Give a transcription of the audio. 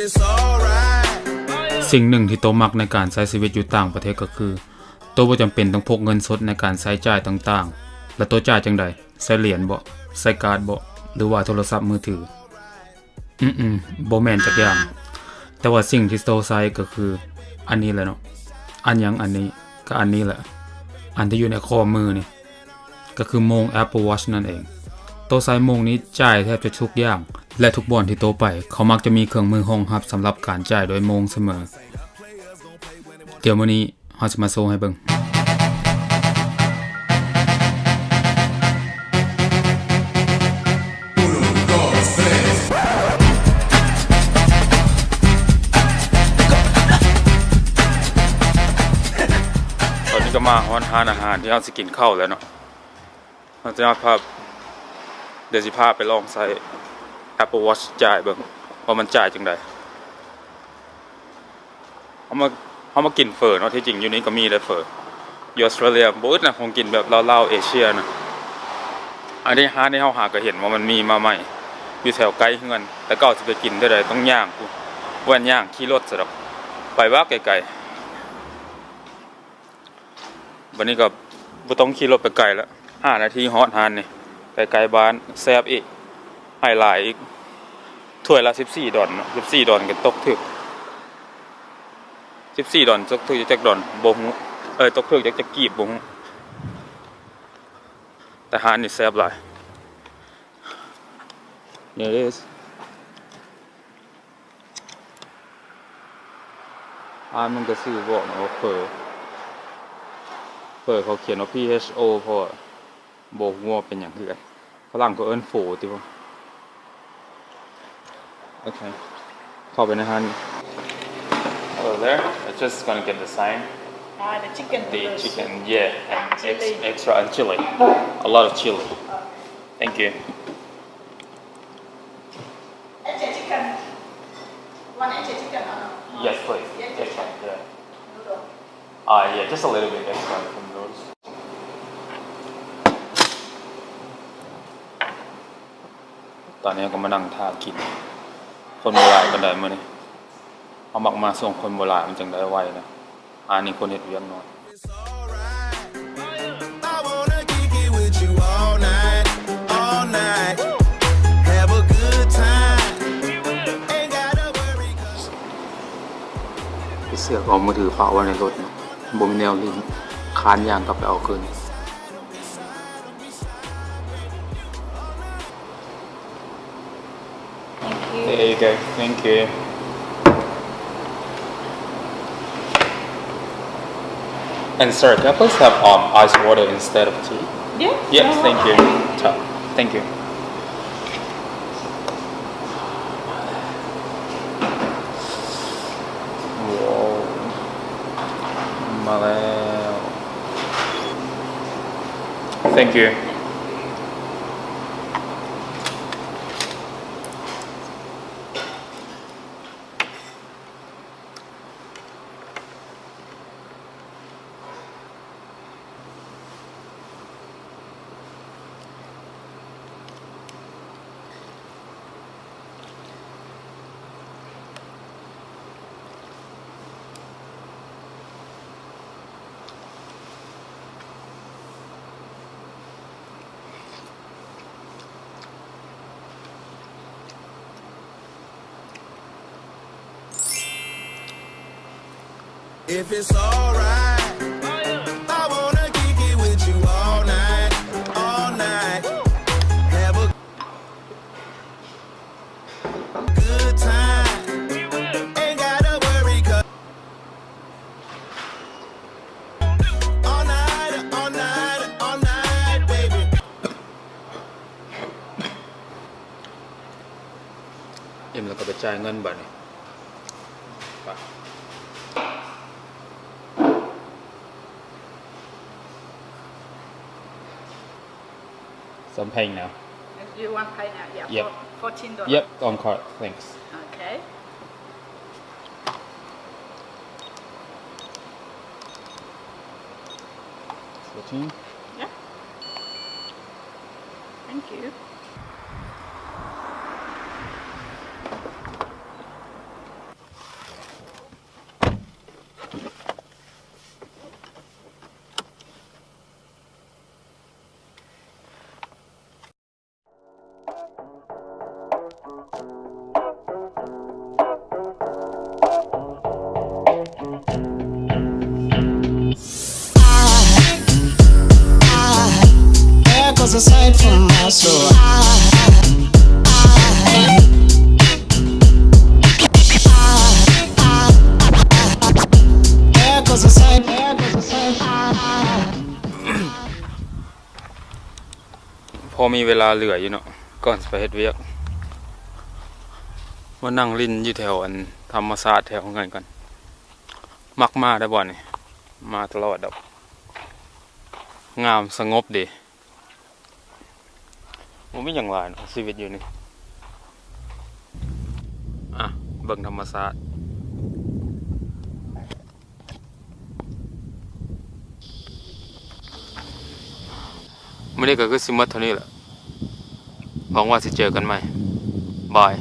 It's alright. ສິ່ງໜຶ່ງທີ່ໂຕມັກໃນການໃຊ້ຊີວິດຢູ່ຕ່າງປະເທດກໍຄື ໂຕບໍ່ຈຳເປັນຕ້ອງພົກເງິນສົດໃນການໃຊ້ຈ່າຍຕ່າງໆ. ແລະໂຕຈ່າຍຈັ່ງໃດ? ໃຊ້ຫຼຽນບໍ? ໃຊ້ກາດບໍ? ຫຼືວ່າໂທລະສັບມືຖື? ອືມໆ ບໍ່ແມ່ນຈັກຢ່າງ. ແຕ່ວ່າສິ່ງທີ່ໂຕໃຊ້ກໍຄືອັນນີ້ແຫຼະເນາະ. ອັນຫຍັງອັນນີ້? ກໍອັນນີ້ແຫຼະ. ອັນທີ່ຢູ່ໃນຂໍ້ມືນີ້ ກໍຄືໂມງ Apple Watch ນັ້ນເອງ. ໂຕໃຊ້ໂມງນີ້ຈ່າຍແທບຈະທຸກຢ່າງ ແລະ ທຸກບ່ອນທີ່ໂຕໄປ ເຂົາມັກຈະມີເຄື່ອງມືຮອງຮັບສຳລັບການຈ່າຍໂດຍໂມງສະເໝີ. ດຽວມື້ນີ້ເຮົາຊິມາໂຊໃຫ້ເບິ່ງ. ຕອນນີ້ກໍມາຮອດຮ້ານອາຫານທີ່ເຮົາຊິກິນເຂົ້າແລ້ວເນາະ. ເຮົາຈະພາ ດຽວຊິພາໄປລອງໃຊ້ Apple Watch ຈ່າຍເບິ່ງວ່າມັນຈ່າຍຈັ່ງໃດ. ເຮົາມາ ເຮົາມາກິນເຝີເນາະ. ທີ່ຈິງຢູ່ນີ້ກໍມີເດ້ເຝີ. ຢູ່ອອສເຕຣເລຍບໍ່ອຶດນະ ຂອງກິນແບບລາວໆ ເອເຊຍນະ. ອັນນີ້ຮ້ານທີ່ເຮົາຫາກໍເຫັນວ່າມັນມີມາໃໝ່ ຢູ່ແຖວໃກ້ເຮືອນ. ແຕ່ເກົ່າຊິໄປກິນເທື່ອໃດຕ້ອງຍ່າງພຸ້ນ. ບໍ່ແມ່ນຍ່າງ ຂີ່ລົດຊະດອກ. ໄປວ່າໄກໆ. ບັດນີ້ກໍບໍ່ຕ້ອງຂີ່ລົດໄປໄກລະ ຫ້ານາທີຮອດຮ້ານນີ້ ໃກ້ໆບ້ານ. ແຊບອີກ ໃຫ້ຫຼາຍອີກ. ຖ້ວຍລະສິບສີ່ດອນເນາະ. ສິບສີ່ດອນກໍຕົກຖືກ ສິບສີ່ດອນຕົກຖືກຈັກດອນບໍ່ຮູ້. ເອີ ຕົກຖືກຈັກ ຈັກກີບບໍ່ຮູ້. ແຕ່ຮ້ານນີ້ແຊບຫຼາຍ. There it is. ອ່ານມັນກະຊື່ບອກນະວ່າເຝີ ເຝີເຂົາຂຽນວ່າ P H O ເພາະວ່າບໍ່ຮູ້ວ່າເປັນຫຍັງຄືກັນ. ຝຣັ່ງເຂົາເອີ້ນໂຟຕິບໍ່? ໂອເຄ ເຂົ້າໄປໃນຮ້ານ. Hello there. I just gonna get the same. Ah, the chicken noodles. The chicken, yeah, and ex-, extra and chili. A lot of chili. Thank you. Extra chicken. Want extra chicken or no? Yes, please. Extra, yeah. Noodle. Uh, yeah, just a little bit extra for noodles. ຕອນນີ້ກໍມານັ່ງຖ້າກິນ. ຄົນບໍ່ຫຼາຍປານໃດມື້ນີ້. ເຮົາມັກມາຊ່ວງຄົນບໍ່ຫຼາຍ ມັນຈັ່ງໄດ້ໄວນະ. ອັນນີ້ຄົນເຮັດວຽກໜ້ອຍ. It's alright. I wanna kick it with you all night, all night. Have a good time. Ain't gotta worry 'cause ເສືອກເອົາມືຖືປະໄວ້ໃນລົດເນາະ ບໍ່ມີແນວຫຼິ້ນ ຄ້ານຍ່າງກັບໄປເອົາຄືນ. Thank you. There you go. Thank you. And sorry, can I please have, um, ice water instead of tea? Yeah. Yes, thank you. Thank you. ວ້າວ ມາແລ້ວ. Thank you. ອີ່ມແລ້ວກໍໄປຈ່າຍເງິນບາດນີ້. ໄປ. So I'm paying now. You want pay now? Yeah. Yep. Four-, fourteen dollars. Yep, on card. Thanks. Okay. Fourteen. Yeah. Thank you. A sight for my soul. I, I, I, I, there goes a sight, there goes a sight. ພໍມີເວລາເຫຼືອຢູ່ເນາະ ກ່ອນຊິໄປເຮັດວຽກ ມານັ່ງຫຼິ້ນຢູ່ແຖວອັນທຳມະຊາດແຖວເຮືອນກ່ອນ. ມັກມາໄດ້ບ່ອນນີ້ ມາຕະຫຼອດດອກ. ງາມສະຫງົບເດ. ບໍ່ມີຫຍັງຫຼາຍເນາະ ຊີວິດຢູ່ນີ້. ອ່ະ ເບິ່ງທຳມະຊາດ. ມື້ນີ້ກໍຄືຊິໝົດເທົ່ານີ້ແຫຼະ. ຫວັງວ່າຊິເຈີກັນໃໝ່. ບາຍ.